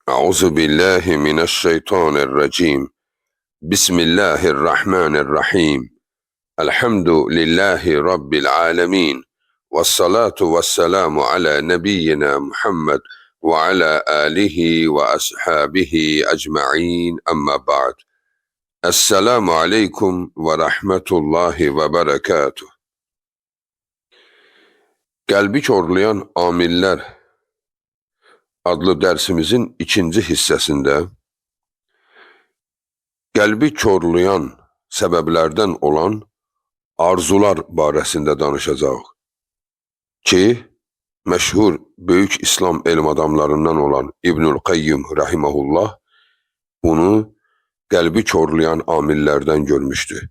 Euzu billahi mineşşeytanirracim. Bismillahirrahmanirrahim. Elhamdülillahi rabbil alamin. Ves salatu vesselamu ala nebiyyina Muhammed ve ala alihi ve ashabihi ecmaîn. Amma ba'd. Esselamu aleykum ve rahmetullahi ve berekatuh. Qəlbi korlayan amillər adlı dərsimizin ikinci hissəsində qəlbi korlayan səbəblərdən olan arzular barəsində danışacağıq ki, məşhur böyük İslam elm adamlarından olan İbnül Qayyim rahimehullah bunu qəlbi korlayan amillərdən görmüşdü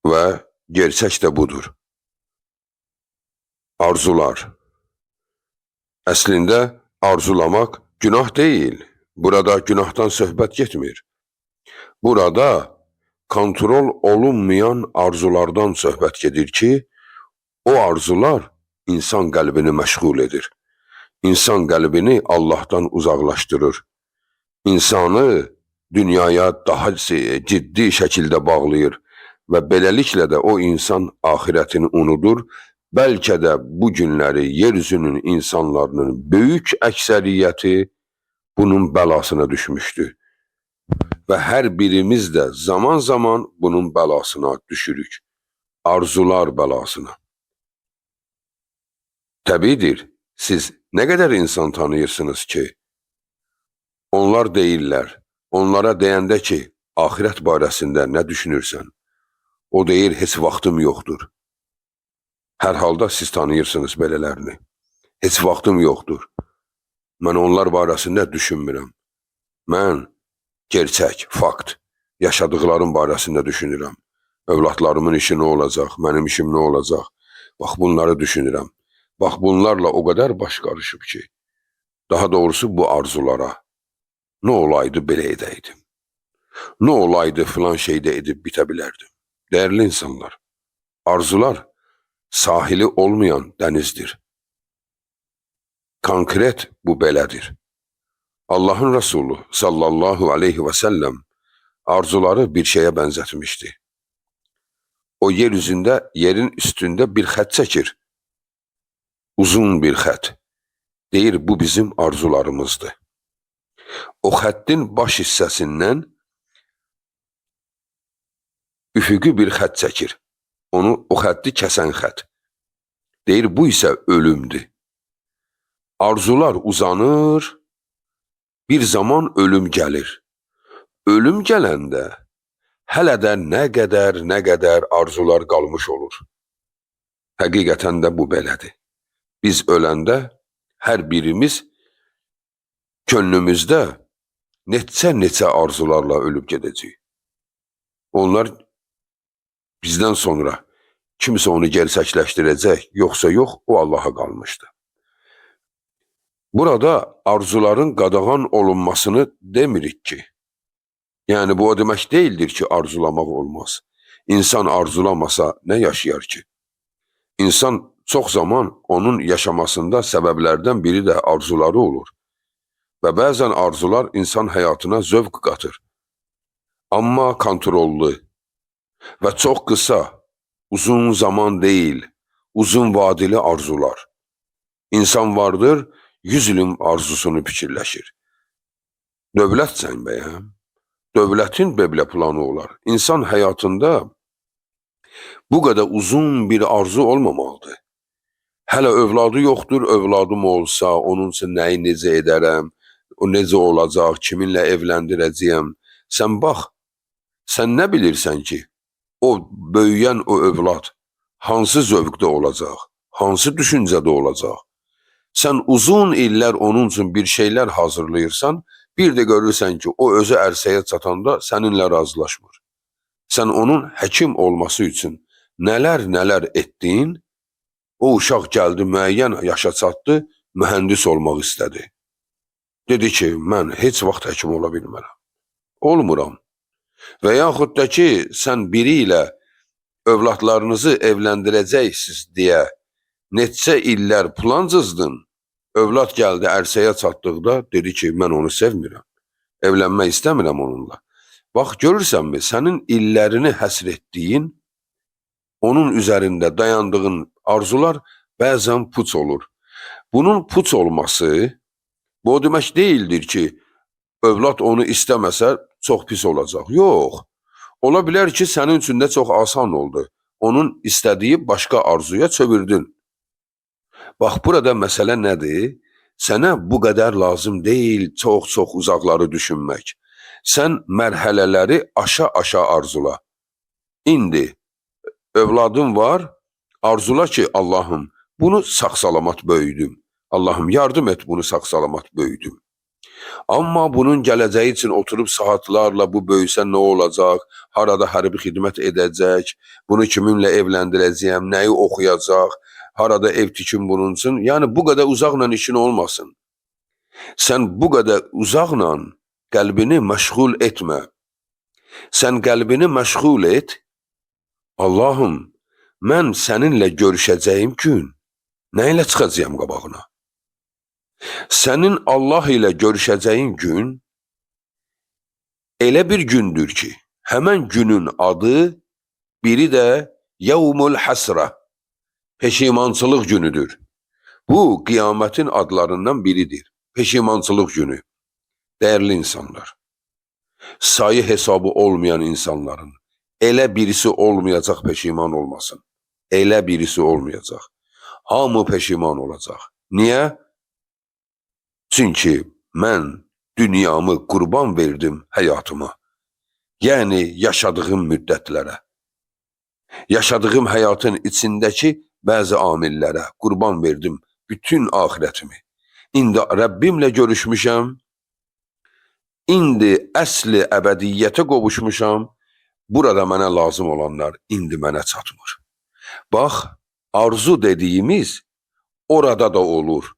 və gerçək də budur. Arzular. Əslində arzulamaq günah deyil. Burada günahdan söhbət getmir. Burada kontrol olunmayan arzulardan söhbət gedir ki, o arzular insan qəlbini məşğul edir. İnsan qəlbini Allahdan uzaqlaşdırır. İnsanı dünyaya daha ciddi şəkildə bağlayır və beləliklə də o insan axirətini unudur. Bəlkə də bu günləri yeryüzünün insanlarının böyük əksəriyyəti bunun bəlasına düşmüşdü. Və hər birimiz də zaman-zaman bunun bəlasına düşürük. Arzular bəlasına. Təbiidir, siz nə qədər insan tanıyırsınız ki, onlar deyirlər, onlara deyəndə ki, axirət barəsində nə düşünürsən? O deyir, heç vaxtım yoxdur. Hər halda siz tanıyırsınız belələrini. Heç vaxtım yoxdur. Mən onlar barəsində düşünmürəm. Mən gerçək, fakt, yaşadıqlarım barəsində düşünürəm. Övladlarımın işi nə olacaq, mənim işim nə olacaq? Bax bunları düşünürəm. Bax bunlarla o qədər baş qarışıb ki, daha doğrusu bu arzulara. Nə olaydı belə edəydim. Nə olaydı filan şeydə edib bitə bilərdim. Dəyərli insanlar, arzular sahili olmayan dənizdir. Konkret bu belədir. Allahın Resulü sallallahu aleyhi və səlləm arzuları bir şeyə bənzətmişdi. O yer üzündə, yerin üstündə bir xət çəkir. Uzun bir xət. Deyir, bu bizim arzularımızdır. O xəttin baş hissəsindən üfüqi bir xət çəkir. Onu, o xətti kəsən xət. Deyir, bu isə ölümdür. Arzular uzanır, bir zaman ölüm gəlir. Ölüm gələndə hələ də nə qədər, nə qədər arzular qalmış olur. Həqiqətən də bu belədir. Biz öləndə hər birimiz könlümüzdə neçə-neçə arzularla ölüb gedəcəyik. Onlar bizdən sonra kimsə onu gerçəkləşdirəcək, yoxsa yox, o Allaha qalmışdı. Burada arzuların qadağan olunmasını demirik ki, yəni bu o demək deyildir ki, arzulamaq olmaz. İnsan arzulamasa nə yaşayar ki? İnsan çox zaman onun yaşamasında səbəblərdən biri də arzuları olur. Və bəzən arzular insan həyatına zövq qatır. Amma kontrollu və çox qısa, uzun zaman deyil, uzun vadili arzular. İnsan vardır, 100 ilin arzusunu fikirləşir. Dövlətsən bəyəm? Dövlətin belə planı olar. İnsan həyatında bu qədər uzun bir arzu olmamalıdır. Hələ övladı yoxdur, övladım olsa, onun üçün nəyi necə edərəm, o necə olacaq, kiminlə evləndirəcəyəm. Sən bax, sən nə bilirsən ki, o böyüyən o övlad hansı zövqdə olacaq, hansı düşüncədə olacaq? Sən uzun illər onun üçün bir şeylər hazırlayırsan, bir də görürsən ki, o özü ərsəyə çatanda səninlə razılaşmır. Sən onun həkim olması üçün nələr nələr etdin, o uşaq gəldi müəyyən yaşa çatdı, mühəndis olmaq istədi. Dedi ki, mən heç vaxt həkim ola bilmərəm. Olmuram. Və yaxud da ki, sən biri ilə övladlarınızı evləndirəcəksiniz deyə neçə illər plan cızdın, Övlad gəldi ərsəyə çatdıqda dedi ki, mən onu sevmirəm. Evlənmək istəmirəm onunla. Bax, görürsənmi, sənin illərini həsr etdiyin, onun üzərində dayandığın arzular bəzən puç olur. Bunun puç olması, bu o demək deyildir ki, övlad onu istəməsə çox pis olacaq. Yox. Ola bilər ki, sənin üçün də çox asan oldu. Onun istədiyi başqa arzuya çevirdin. Bax, burada məsələ nədir? Sənə bu qədər lazım deyil çox-çox uzaqları düşünmək. Sən mərhələləri aşa-aşa arzula. İndi övladım var, arzula ki, Allahım, bunu sağ-salamat böyüdüm. Allahım, yardım et, bunu sağ-salamat böyüdüm. Amma bunun gələcəyi üçün oturub saatlarla bu böyüsə nə olacaq, harada hərbi xidmət edəcək, bunu kiminlə evləndirəcəyəm, nəyi oxuyacaq, harada ev tikim bunun üçün. Yəni bu qədər uzaqla işin olmasın. Sən bu qədər uzaqla qəlbini məşğul etmə. Sən qəlbini məşğul et. Allahım, mən səninlə görüşəcəyim gün nə ilə çıxacağam qabağına? Sənin Allah ilə görüşəcəyin gün elə bir gündür ki, həmən günün adı biri də Yevmul Hasra, peşimançılıq günüdür. Bu, qiyamətin adlarından biridir. Peşimançılıq günü. Dəyərli insanlar, sayı hesabı olmayan insanların elə birisi olmayacaq peşiman olmasın. Elə birisi olmayacaq. Hamı peşiman olacaq. Niyə? Çünki mən dünyamı qurban verdim həyatıma. Yəni yaşadığım müddətlərə. Yaşadığım həyatın içindəki bəzi amillərə qurban verdim bütün axirətimi. İndi Rəbbimlə görüşmüşəm. İndi əsli əbədiyyətə qovuşmuşam. Burada mənə lazım olanlar indi mənə çatmır. Bax, arzu dediyimiz orada da olur.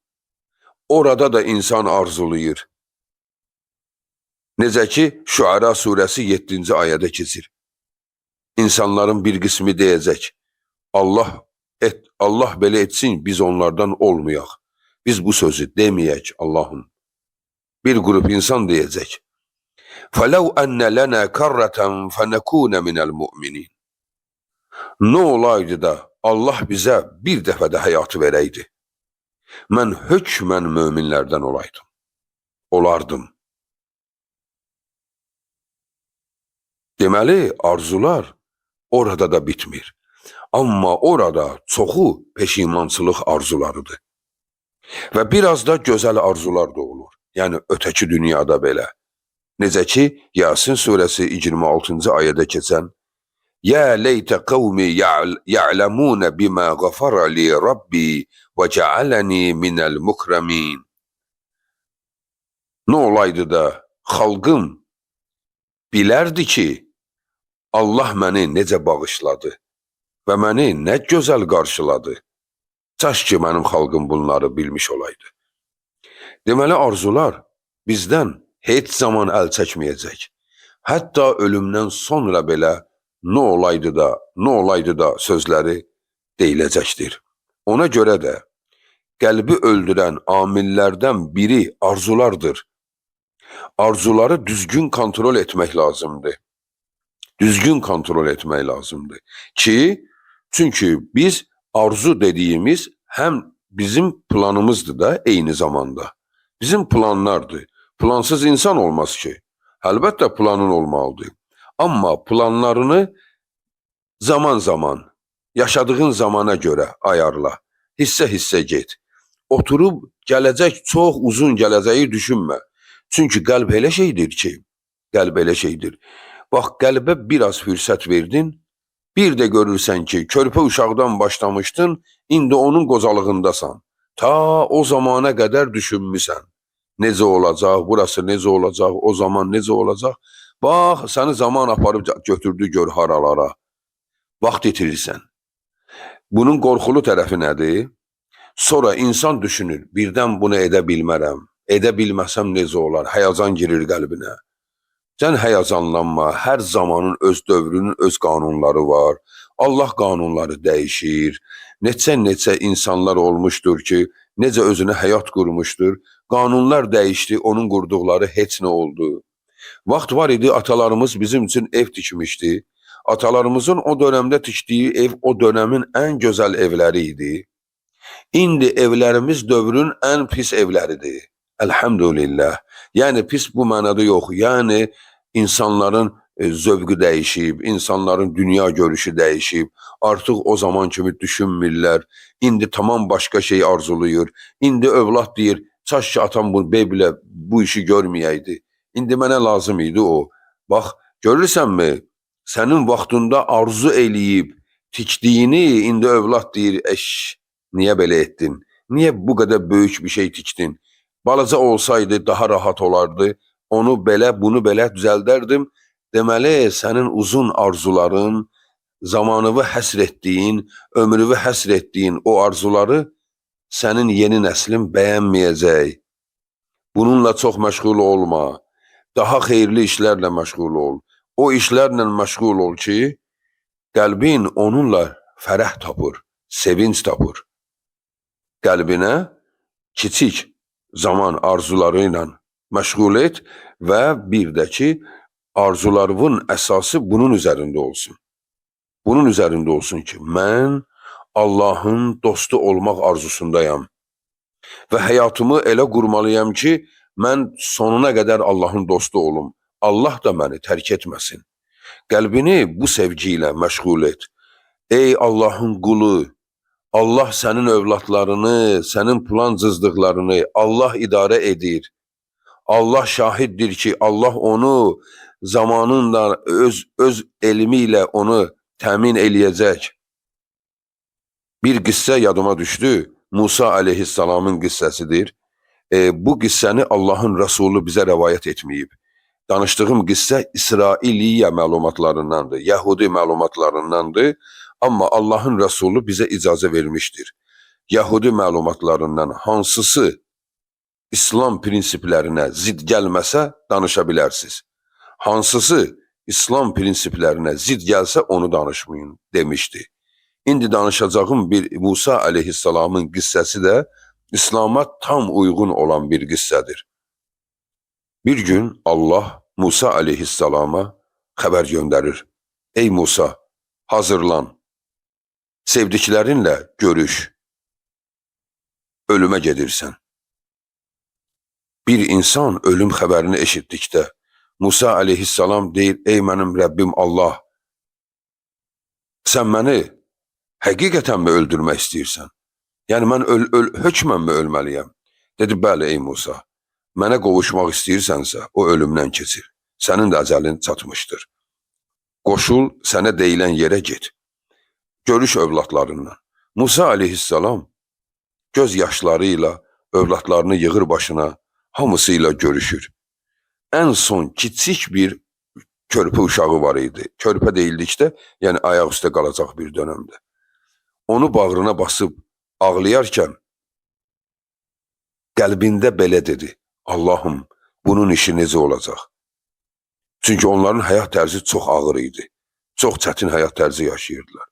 Orada da insan arzulayır. Necə ki, Şüara surəsi 7-ci ayədə keçir. İnsanların bir qismi deyəcək, Allah belə etsin, biz onlardan olmayaq. Biz bu sözü deməyək Allahım. Bir qrup insan deyəcək, فَلَوْ أَنَّ لَنَا كَرَّةً فَنَكُونَ مِنَ الْمُؤْمِنِينَ. Nə olaydı da Allah bizə bir dəfə də həyatı verəydi. Mən hökmən möminlərdən olaydım. Olardım. Deməli, arzular orada da bitmir. Amma orada çoxu peşimançılıq arzularıdır. Və biraz da gözəl arzular da olur. Yəni ötəki dünyada belə. Necə ki, Yasin surəsi 26-cı ayədə keçən Ya leytə qavmi ya'ləmun bima ğafara li rabbi və ca'alani minəl mukramin. Nə olaydı da xalqım bilərdi ki, Allah məni necə bağışladı və məni nə gözəl qarşıladı. Kaş ki mənim xalqım bunları bilmiş olaydı. Deməli arzular bizdən heç zaman əl çəkməyəcək. Hətta ölümdən sonra belə nə olaydı da, nə olaydı da sözləri deyiləcəkdir. Ona görə də qəlbi öldürən amillərdən biri arzulardır. Arzuları düzgün kontrol etmək lazımdır. Düzgün kontrol etmək lazımdır ki, çünki biz arzu dediyimiz həm bizim planımızdır da eyni zamanda. Bizim planlardır. Plansız insan olmaz ki. Əlbəttə planın olmalıdır. Amma planlarını zaman zaman, yaşadığın zamana görə ayarla. Hissə-hissə get. Oturub gələcək, çox uzun gələcəyi düşünmə. Çünki qəlb elə şeydir ki, qəlb elə şeydir. Bax, qəlbə biraz fürsət verdin, bir də görürsən ki, körpə uşaqdan başlamışdın, indi onun qocalığındasan. Ta o zamana qədər düşünmüsən. Necə olacaq, burası necə olacaq, o zaman necə olacaq. Bax, səni zaman aparıb götürdü gör haralara. Vaxt itirirsən. Bunun qorxulu tərəfi nədir? Sonra insan düşünür, birdən bunu edə bilmərəm. Edə bilməsəm necə olar? Həyəcan girir qəlbinə. Sən həyəcanlanma, hər zamanın öz dövrünün öz qanunları var. Allah qanunları dəyişir. Neçə-neçə insanlar olmuşdur ki, necə özünə həyat qurmuşdur. Qanunlar dəyişdi, onun qurduqları heç nə oldu. Vaxt var idi, atalarımız bizim üçün ev tikmişdi. Atalarımızın o dövrdə tikdiyi ev o dönəmin ən gözəl evləri idi. İndi evlərimiz dövrün ən pis evləridir. Elhamdülillah. Yəni pis bu mənada yox. Yəni insanların zövqü dəyişib, insanların dünya görüşü dəyişib. Artıq o zaman kimi düşünmürlər. İndi tamam başqa şey arzulayır. İndi övlad deyir, çaş ki atam bu beybilə bu işi görməyəydi. İndi mənə lazım idi o. Bax, görürsənmi? Sənin vaxtında arzu eləyib tikdiyini indi övlad deyir, eş, niyə belə etdin? Niyə bu qədər böyük bir şey tikdin? Balaca olsaydı daha rahat olardı. Onu belə, bunu belə düzəldərdim. Deməli, sənin uzun arzuların, zamanını həsr etdiyin, ömrünü həsr etdiyin o arzuları sənin yeni nəslin bəyənməyəcək. Bununla çox məşğul olma. Daha xeyirli işlərlə məşğul ol. O işlərlə məşğul ol ki, qəlbin onunla fərəh tapır, sevinç tapır. Qəlbinə kiçik zaman arzuları ilə məşğul et və bir də ki, arzularının əsası bunun üzərində olsun. Bunun üzərində olsun ki, mən Allahın dostu olmaq arzusundayam və həyatımı elə qurmalıyam ki, mən sonuna qədər Allahın dostu olum. Allah da məni tərk etməsin. Qəlbini bu sevgi ilə məşğul et. Ey Allahın qulu, Allah sənin övladlarını, sənin plan cızdıqlarını Allah idarə edir. Allah şahiddir ki, Allah onu zamanında öz elmi ilə onu təmin eləyəcək. Bir qissə yadıma düşdü. Musa aleyhissalamın qissəsidir. Bu qissəni Allahın Rəsulu bizə rəvayət etməyib. Danışdığım qissə İsrailiyyə məlumatlarındandır, Yəhudi məlumatlarındandır. Amma Allahın Rəsulu bizə icazə vermişdir. Yəhudi məlumatlarından hansısı İslam prinsiplərinə zidd gəlməsə danışa bilərsiniz. Hansısı İslam prinsiplərinə zidd gəlsə onu danışmayın demişdi. İndi danışacağım bir Musa aleyhissalamın qissəsi də İslam'a tam uyğun olan bir qissədir. Bir gün Allah Musa aleyhissalama xəbər göndərir. Ey Musa, hazırlan. Sevdiklərinlə görüş. Ölümə gedirsən. Bir insan ölüm xəbərini eşitdikdə Musa aleyhissalam deyir, ey mənim Rəbbim Allah, sən məni həqiqətən mi öldürmək istəyirsən? Yəni mən hökmən mi ölməliyəm? Dedi, bəli ey Musa, mənə qovuşmaq istəyirsənsə, o ölümdən keçir. Sənin də əcəlin çatmışdır. Qoşul, sənə deyilən yerə get. Görüş övladlarından. Musa aleyhissalam göz yaşları ilə övladlarını yığır başına, hamısı ilə görüşür. Ən son kiçik bir körpə uşağı var idi. Körpə deyildikdə, yəni ayaq üstə qalacaq bir dönəmdə. Onu bağrına basıb ağlayarkən qəlbində belə dedi: Allahım, bunun işi necə olacaq? Çünki onların həyat tərzi çox ağır idi. Çox çətin həyat tərzi yaşayırdılar.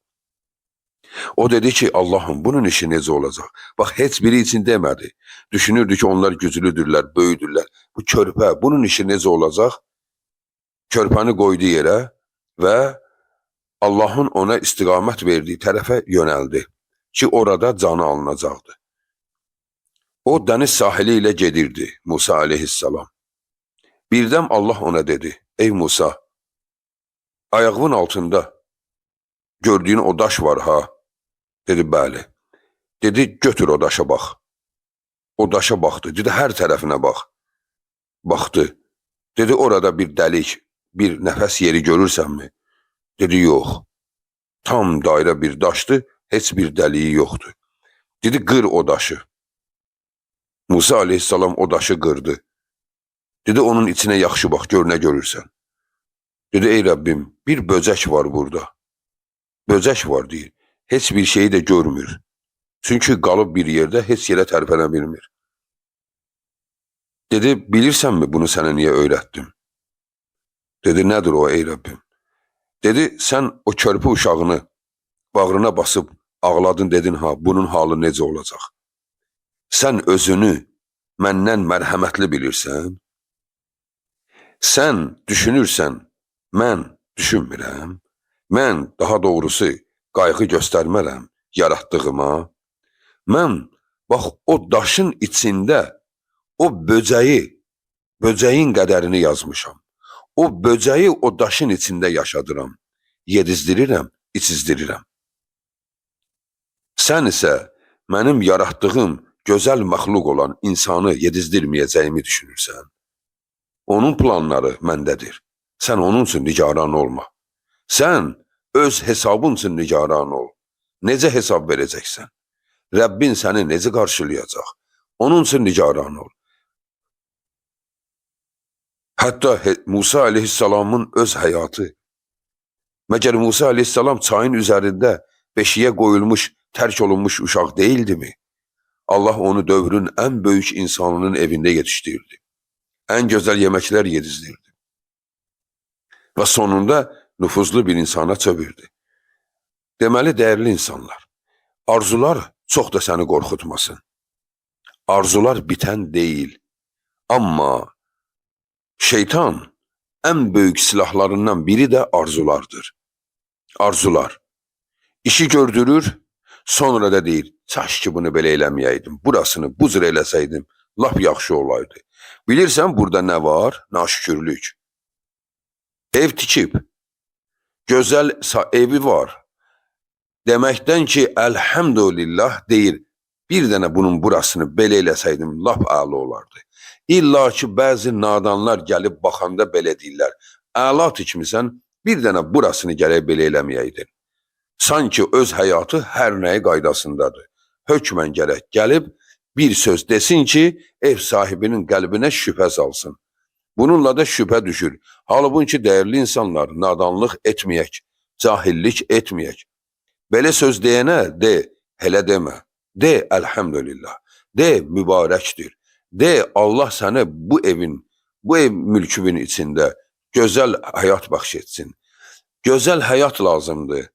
O dedi ki, Allahım, bunun işi necə olacaq? Bax, heç biri üçün demədi. Düşünürdü ki, onlar güclüdürlər, böyüdürlər. Bu körpə, bunun işi necə olacaq? Körpəni qoydu yerə və Allahın ona istiqamət verdiyi tərəfə yönəldi ki, orada canı alınacaqdı. O dəniz sahili ilə gedirdi Musa aleyhissalam. Birdən Allah ona dedi, ey Musa, ayağının altında gördüyün o daş var ha? Dedi, bəli. Dedi, götür o daşa bax. O daşa baxdı. Dedi, hər tərəfinə bax. Baxdı. Dedi, orada bir dəlik, bir nəfəs yeri görürsənmi? Dedi, yox. Tam dairə bir daşdı, heç bir dəliyi yoxdur. Dedi, qır o daşı. Musa aleyhissalam o daşı qırdı. Dedi, onun içinə yaxşı bax, gör nə görürsən. Dedi, ey Rəbbim, bir böcək var burada. Böcək var deyir. Heç bir şeyi də görmür. Çünki qalıb bir yerdə heç yerə tərpənə bilmir. Dedi, bilirsənmi bunu sənə niyə öyrətdim? Dedi, nədir o ey Rəbbim? Dedi, sən o körpə uşağını Bağrına basıb ağladın, dedin ha, bunun halı necə olacaq? Sən özünü məndən mərhəmətli bilirsən? Sən düşünürsən, mən düşünmürəm. Mən, daha doğrusu, qayğı göstərmərəm yaratdığıma. Mən, bax, o daşın içində o böcəyi, böcəyin qədərini yazmışam. O böcəyi o daşın içində yaşadıram. Yedizdirirəm, içizdirirəm. Sən isə mənim yaratdığım gözəl məxluq olan insanı yedizdirməyəcəyimi düşünürsən. Onun planları məndədir. Sən onun üçün nigaran olma. Sən öz hesabın üçün nigaran ol. Necə hesab verəcəksən? Rəbbin səni necə qarşılayacaq? Onun üçün nigaran ol. Hətta Musa aleyhissalamın öz həyatı. Məgər Musa aleyhissalam çayın üzərində beşiyə qoyulmuş, tərk olunmuş uşaq deyildimi? Allah onu dövrün ən böyük insanının evində yetişdirdi. Ən gözəl yeməklər yedizdirdi. Və sonunda nüfuzlu bir insana çevirdi. Deməli, dəyərli insanlar, arzular çox da səni qorxutmasın. Arzular bitən deyil. Amma şeytan ən böyük silahlarından biri də arzulardır. Arzular. İşi gördürür, sonra da deyir, çaş ki bunu belə eləməyəydim, burasını bu cür eləsəydim, lap yaxşı olaydı. Bilirsən burada nə var? Naşükürlük. Ev tikib, gözəl evi var. Deməkdən ki, əlhəmdülillah deyir, bir dənə bunun burasını belə eləsəydim, lap əla olardı. İlla ki, bəzi nadanlar gəlib baxanda belə deyirlər. Əla tikmisən, bir dənə burasını gərək belə eləməyəydin. Sanki öz həyatı hər nəyi qaydasındadır. Hökmən gərək gəlib bir söz desin ki, ev sahibinin qəlbinə şübhə salsın. Bununla da şübhə düşür. Halbuki dəyərli insanlar, nadanlıq etməyək, cahillik etməyək. Belə söz deyənə de, elə demə. De, əlhəmdülillah. De, mübarəkdir. De, Allah sənə bu evin, bu ev mülkünün içində gözəl həyat bəxş etsin. Gözəl həyat lazımdır.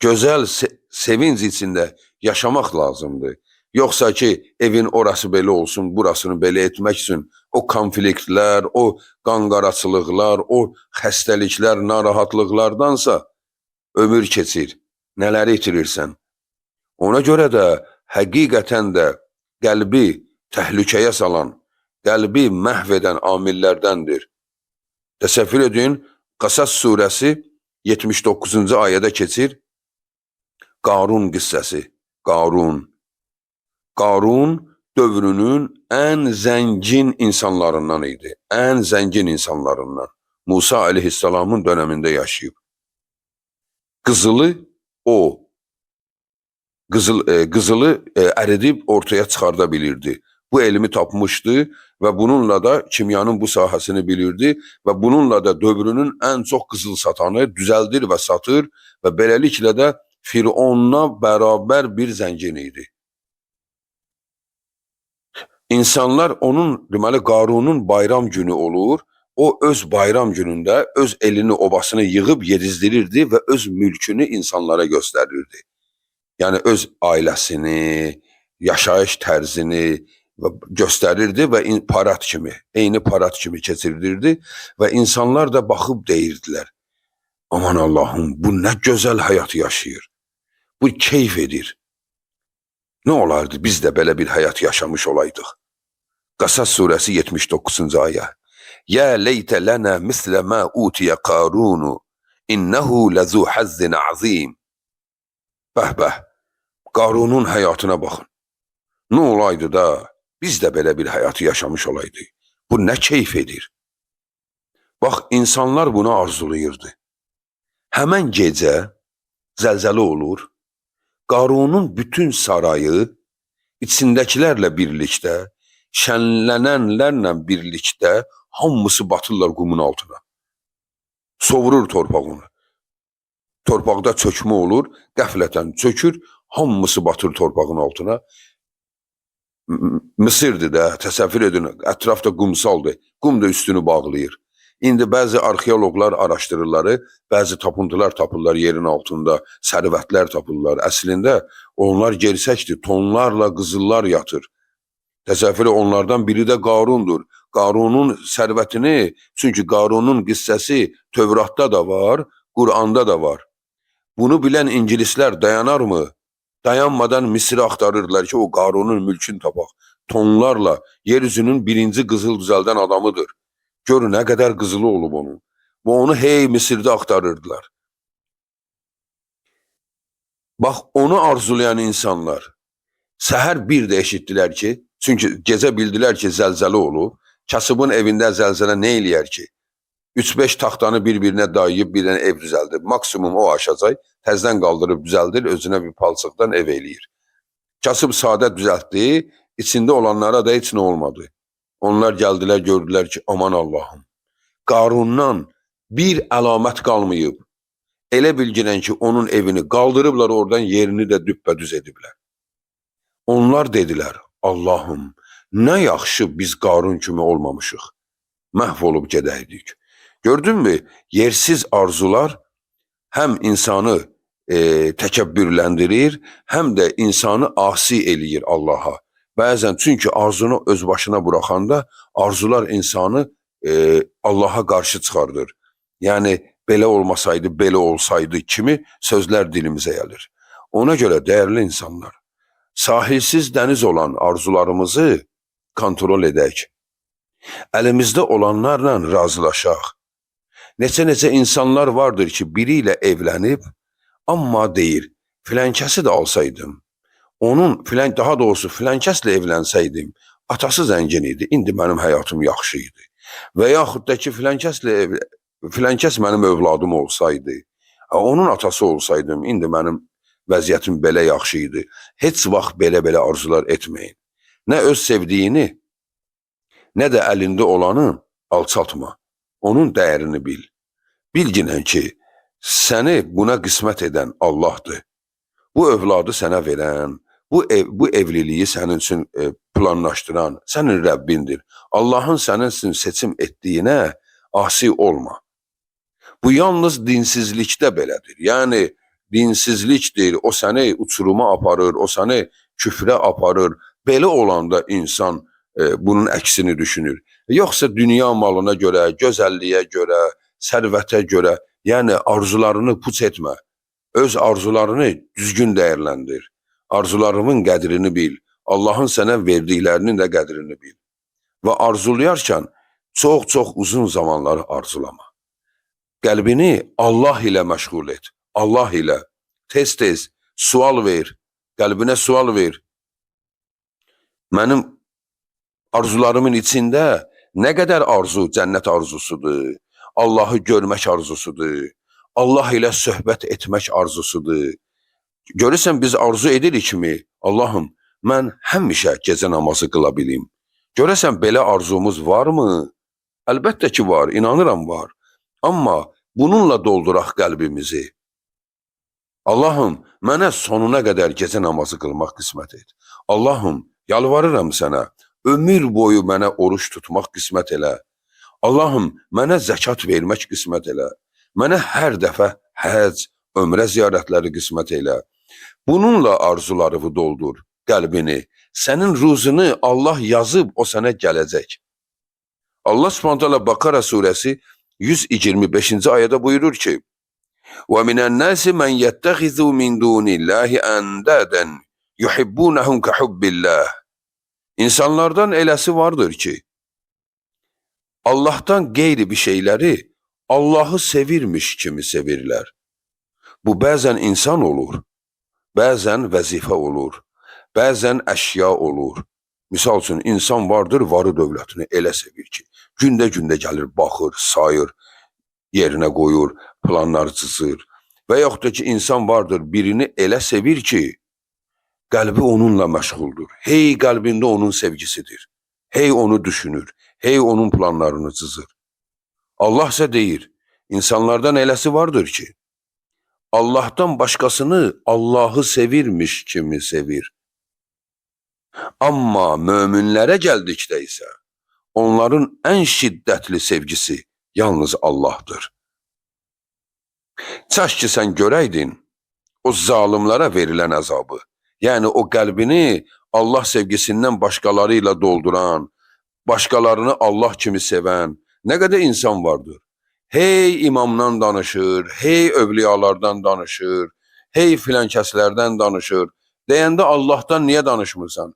Gözəl sevinc içində yaşamaq lazımdır. Yoxsa ki, evin orası belə olsun, burasını belə etmək üçün o konfliktlər, o qanqaraçılıqlar, o xəstəliklər, narahatlıqlardansa ömür keçir. Nələri itirirsən? Ona görə də həqiqətən də qəlbi təhlükəyə salan, qəlbi məhv edən amillərdəndir. Təsəvvür edin, Qasas surəsi 79-cu ayədə keçir. Qarun qissəsi. Qarun. Qarun dövrünün ən zəngin insanlarından idi. Ən zəngin insanlarından. Musa aleyhissalamın dönəmində yaşayıb. Qızılı o, qızılı əridib ortaya çıxarda bilirdi. Bu elmi tapmışdı və bununla da kimyanın bu sahəsini bilirdi və bununla da dövrünün ən çox qızıl satanı düzəldir və satır və beləliklə də Fironla bərabər bir zəngin idi. İnsanlar onun, deməli Qarunun bayram günü olur. O öz bayram günündə öz elini, obasını yığıb yedizdirirdi və öz mülkünü insanlara göstərirdi. Yəni öz ailəsini, yaşayış tərzini göstərirdi və parad kimi, eyni parad kimi keçirdirdi və insanlar da baxıb deyirdilər. Aman Allahım, bu nə gözəl həyat yaşayır. Bu keyf edir. Nə olardı biz də belə bir həyat yaşamış olaydıq? Qasas surəsi 79-cu ayə. Ya leytə lənə mislə mə utiyə Qarunu innehu ləzu hazzin azim. Bəh bəh, Qarunun həyatına baxın. Nə olaydı da biz də belə bir həyatı yaşamış olaydıq. Bu nə keyf edir? Bax, insanlar bunu arzulayırdı. Həmən gecə zəlzələ olur. Qarunun bütün sarayı içindəkilərlə birlikdə, şənlənənlərlə birlikdə hamısı batırlar qumun altına. Sovurur torpaq onu. Torpaqda çökmə olur, qəflətən çökür, hamısı batır torpağın altına. Mısırdır da, təsəvvür edin, ətrafda qumsaldır. Qum da üstünü bağlayır. İndi bəzi arxeoloqlar araşdırırlar, bəzi tapıntılar tapırlar yerin altında, sərvətlər tapırlar. Əslində onlar gersəkdir, tonlarla qızıllar yatır. Təsəvvür onlardan biri də Qarundur. Qarunun sərvətini, çünki Qarunun qissəsi Tövratda da var, Quranda da var. Bunu bilən ingilislər dayanarmı? Dayanmadan Misri axtarırdılar ki, o Qarunun mülkünü tapaq. Tonlarla yeryüzünün birinci qızıl düzəldən adamıdır. Gör nə qədər qızılı olub onun. Və onu hey Misirdə axtarırdılar. Bax, onu arzulayan insanlar səhər bir də eşitdilər ki, çünki gecə bildilər ki, zəlzələ olub, kasıbın evində zəlzələ nə eləyər ki? 3-5 taxtanı bir-birinə dayayıb bir dənə ev düzəldir. Maksimum o aşacaq, təzdən qaldırıb düzəldir, özünə bir palçıqdan ev eləyir. Kasıb sadə düzəltdi, içində olanlara da heç nə olmadı. Onlar gəldilər, gördülər ki, aman Allahım, Qarundan bir əlamət qalmayıb. Elə bilginən ki, onun evini qaldırıblar oradan, yerini də düppədüz ediblər. Onlar dedilər, Allahım, nə yaxşı biz Qarun kimi olmamışıq. Məhv olub gedəydik. Gördünmü, yersiz arzular həm insanı təkəbbürləndirir, həm də insanı asi eləyir Allaha. Bəzən çünki arzunu öz başına buraxanda arzular insanı Allaha qarşı çıxardır. Yəni belə olmasaydı, belə olsaydı kimi sözlər dilimizə gəlir. Ona görə dəyərli insanlar, sahilsiz dəniz olan arzularımızı kontrol edək. Əlimizdə olanlarla razılaşaq. Neçə-neçə insanlar vardır ki, biri ilə evlənib, amma deyir, filankəsi də alsaydım, onun filan daha doğrusu filankəslə evlənsəydim, atası zəngin idi, indi mənim həyatım yaxşı idi. Və yaxud da ki, filankəs mənim övladım olsaydı, onun atası olsaydım, indi mənim vəziyyətim belə yaxşı idi. Heç vaxt belə-belə arzular etməyin. Nə öz sevdiyini, nə də əlində olanı alçaltma. Onun dəyərini bil. Bilginən ki, səni buna qismət edən Allahdır. Bu övladı sənə verən, bu evliliyi sənin üçün planlaşdıran sənin Rəbbindir. Allahın sənin üçün seçim etdiyinə asi olma. Bu yalnız dinsizlikdə belədir. Yəni dinsizlikdir, o səni uçuruma aparır, o səni küfrə aparır. Belə olanda insan bunun əksini düşünür. Yoxsa dünya malına görə, gözəlliyə görə, sərvətə görə, yəni arzularını puç etmə. Öz arzularını düzgün dəyərləndir. Arzularının qədrini bil. Allahın sənə verdiklərinin də qədrini bil. Və arzulayarkən çox-çox uzun zamanları arzulama. Qəlbini Allah ilə məşğul et. Allah ilə. Tez-tez sual ver. Qəlbinə sual ver. Mənim arzularımın içində nə qədər arzu cənnət arzusudur, Allahı görmək arzusudur, Allah ilə söhbət etmək arzusudur. Görürsən biz arzu edirikmi? Allahım, mən həmişə gecə namazı qıla bilim. Görəsən belə arzumuz varmı? Əlbəttə ki var, inanıram var. Amma bununla dolduraq qəlbimizi. Allahım, mənə sonuna qədər gecə namazı qılmaq qismət et. Allahım, yalvarıram sənə, ömür boyu mənə oruç tutmaq qismət elə. Allahım, mənə zəkat vermək qismət elə. Mənə hər dəfə həcc, ömrə ziyarətləri qismət elə. Bununla arzularını doldur, qəlbini. Sənin ruzunu Allah yazıb, o sənə gələcək. Allah Subhanahu taala Bakara surəsi 125-ci ayədə buyurur ki: "Və minən-nasi men yettexizu min dunillahi endadan yuhibbunahum kehubbillah." İnsanlardan eləsi vardır ki, Allahdan qeyri bir şeyləri Allahı sevirmiş kimi sevirlər. Bu bəzən insan olur, bəzən vəzifə olur, bəzən əşya olur. Misal üçün, insan vardır, varı dövlətini elə sevir ki, gündə-gündə gəlir, baxır, sayır, yerinə qoyur, planlar cızır. Və yaxud da ki, insan vardır, birini elə sevir ki, qəlbi onunla məşğuldur. Hey qəlbində onun sevgisidir. Hey onu düşünür, hey onun planlarını cızır. Allah isə deyir, insanlardan eləsi vardır ki, Allahdan başqasını Allahı sevirmiş kimi sevir. Amma möminlərə gəldikdə isə onların ən şiddətli sevgisi yalnız Allah'dır. Çaş ki sən görəydin o zalimlara verilən əzabı, yəni o qəlbini Allah sevgisindən başqaları ilə dolduran, başqalarını Allah kimi sevən nə qədər insan vardır. Hey imamdan danışır, hey övliyalardan danışır, hey filan kəslərdən danışır. Deyəndə Allahdan niyə danışmırsan?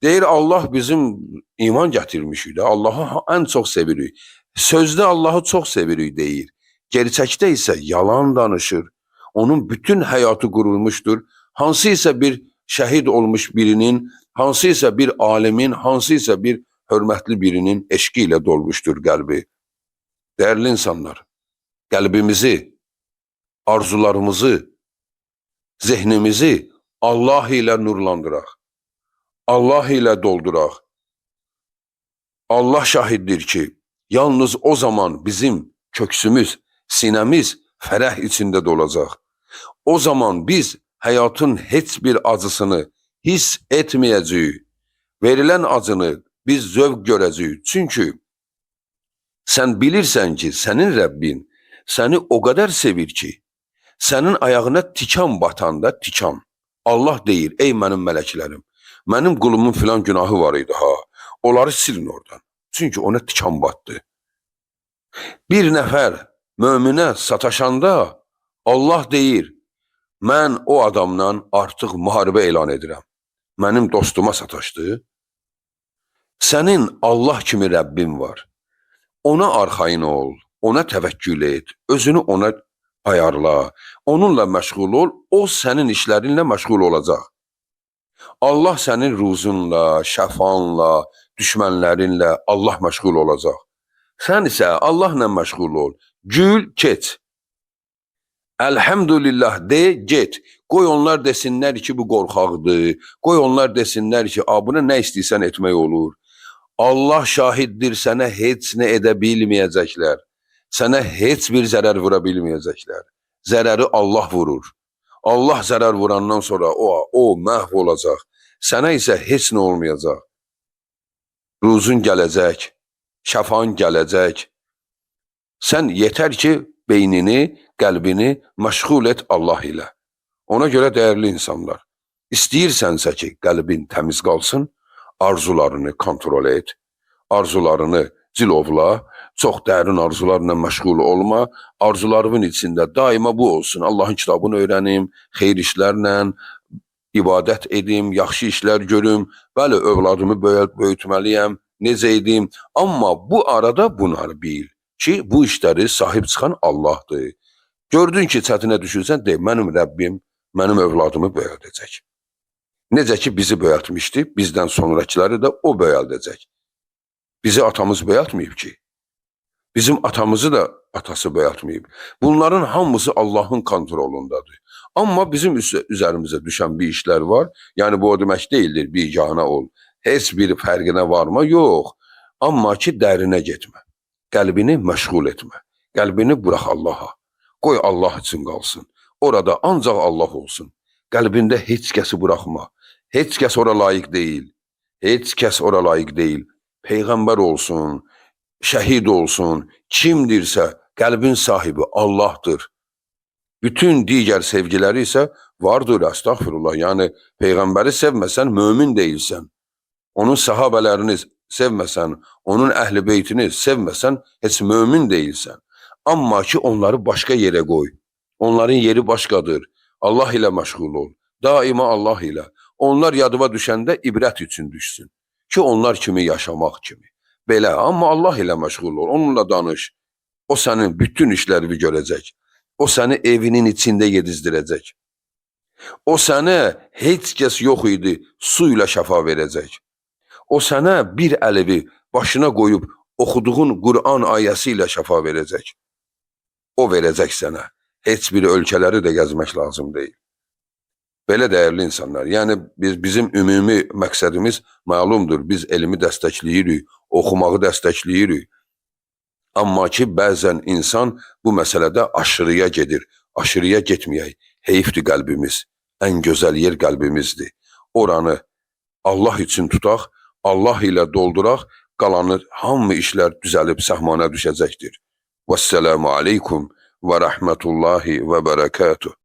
Deyir Allah bizim iman gətirmişik də, Allahı ən çox sevirik. Sözdə Allahı çox sevirik deyir. Gerçəkdə isə yalan danışır. Onun bütün həyatı qurulmuşdur. Hansı isə bir şəhid olmuş birinin, hansı isə bir alimin, hansı isə bir hörmətli birinin eşqi ilə dolmuşdur qəlbi. Dəyərli insanlar, qəlbimizi, arzularımızı, zehnimizi Allah ilə nurlandıraq. Allah ilə dolduraq. Allah şahiddir ki, yalnız o zaman bizim köksümüz, sinəmiz fərəh içində dolacaq. O zaman biz həyatın heç bir acısını hiss etməyəcəyik. Verilən acını biz zövq görəcəyik. Çünki sən bilirsən ki, sənin Rəbbin səni o qədər sevir ki, sənin ayağına tikan batanda tikan. Allah deyir, ey mənim mələklərim, mənim qulumun filan günahı var idi ha, onları silin oradan. Çünki ona tikan batdı. Bir nəfər möminə sataşanda Allah deyir, mən o adamdan artıq müharibə elan edirəm. Mənim dostuma sataşdı. Sənin Allah kimi Rəbbin var. Ona arxayın ol, ona təvəkkül et, özünü ona ayarla, onunla məşğul ol, o sənin işlərinlə məşğul olacaq. Allah sənin ruzunla, şəfanla, düşmənlərinlə Allah məşğul olacaq. Sən isə Allahla məşğul ol. Gül, keç. Elhamdülillah de, get. Qoy onlar desinlər ki, bu qorxaqdır. Qoy onlar desinlər ki, a, buna nə istəyirsən etmək olur. Allah şahiddir, sənə heç nə edə bilməyəcəklər. Sənə heç bir zərər vura bilməyəcəklər. Zərəri Allah vurur. Allah zərər vurandan sonra o məhv olacaq. Sənə isə heç nə olmayacaq. Ruzun gələcək, şəfan gələcək. Sən yetər ki, beynini, qəlbini məşğul et Allah ilə. Ona görə dəyərli insanlar, istəyirsənsə ki, qəlbin təmiz qalsın, arzularını kontrol et, arzularını cilovla, çox dərin arzularla məşğul olma, arzularımın içində daima bu olsun, Allahın kitabını öyrənim, xeyir işlərlə ibadət edim, yaxşı işlər görüm, bəli, övladımı böyütməliyəm, necə edim, amma bu arada bunları bil ki, bu işləri sahib çıxan Allahdır. Gördün ki, çətinə düşürsən, de, mənim Rəbbim mənim övladımı böyüdəcək. Necə ki, bizi böyütmüşdü, bizdən sonrakıları da o böyüdəcək. Bizi atamız böyütməyib ki. Bizim atamızı da atası böyütməyib. Bunların hamısı Allahın kontrolundadır. Amma bizim üzərimizə düşən bir işlər var. Yəni bu o demək deyildir, biganə ol. Heç bir fərqinə varma, yox. Amma ki, dərinə getmə. Qəlbini məşğul etmə. Qəlbini burax Allaha. Qoy Allah üçün qalsın. Orada ancaq Allah olsun. Qəlbində heç kəsi buraxma. Heç kəs ora layiq deyil. Heç kəs ora layiq deyil. Peyğəmbər olsun, şəhid olsun, kimdirsə qəlbin sahibi Allahdır. Bütün digər sevgiləri isə vardır, əstəğfirullah. Yəni peyğəmbəri sevməsən mömin deyilsən. Onun sahabələrini sevməsən, onun əhl-i beytini sevməsən heç mömin deyilsən. Amma ki onları başqa yerə qoy. Onların yeri başqadır. Allah ilə məşğul ol. Daima Allah ilə. Onlar yadıma düşəndə ibrət üçün düşsün. Ki onlar kimi yaşamaq kimi. Belə, amma Allah ilə məşğul ol. Onunla danış. O sənin bütün işlərini görəcək. O səni evinin içində yedizdirəcək. O sənə heç kəs yox idi, su ilə şəfa verəcək. O sənə bir əlivi başına qoyub oxuduğun Qur'an ayəsi ilə şəfa verəcək. O verəcək sənə. Heç bir ölkələri də gəzmək lazım deyil. Belə dəyərli insanlar, yəni bizim ümumi məqsədimiz məlumdur. Biz elmi dəstəkləyirik, oxumağı dəstəkləyirik. Amma ki, bəzən insan bu məsələdə aşırıya gedir. Aşırıya getməyək. Heyifdir qəlbimiz. Ən gözəl yer qəlbimizdir. Oranı Allah üçün tutaq, Allah ilə dolduraq, qalanı hamı işlər düzəlib səhmana düşəcəkdir. Vəsselamu aleykum və rəhmətullahi və bərəkatuh.